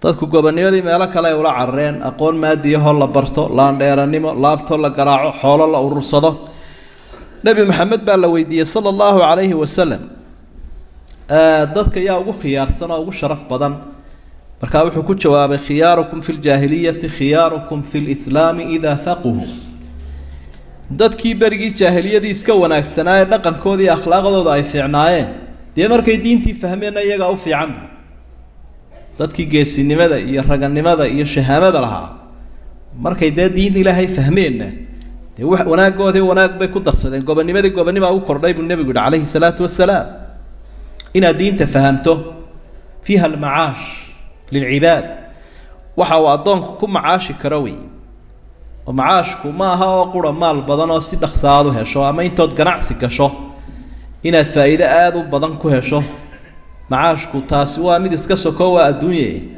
Dadku gobonimadii meelo kale ay ula carareen: aqoon maadiyahoo la barto, laandheeranimo, laabtoo la garaaco, xoolo la urursado. Nebi Maxamed baa la weydiiyey sala allahu calayhi wasalam: dadka yaa ugu khiyaarsan oo ugu sharaf badan? Markaa wuxuu ku jawaabay: khiyaarukum fi ljaahiliyati khiyaarukum fi lislaami idaa faquhu. Dadkii berigii jaahiliyadii iska wanaagsanaa ee dhaqankoodii akhlaaqdooda ay fiicnaayeen, dee markay diintii fahmeenna iyagaa u fiicanbu. Dadkii geesinimada iyo raganimada iyo shahaamada lahaa, markay dee diin Ilaahay fahmeenna, dee wanaagoodii wanaag bay ku darsadeen, gobonimadii gobonimaa u kordhay, buu nebigu yihi calayhi salaatu wasalaam. Inaad diinta fahamto, fiiha almacaash lilcibaad, waxa uu addoonku ku macaashi karo wey. Oo macaashku ma aha oo qura maal badan oo si dhaqsa aad u hesho, ama intood ganacsi gasho inaad faa'iido aada u badan ku hesho. Macaashku taasi waa mid iska soko, waa adduunye.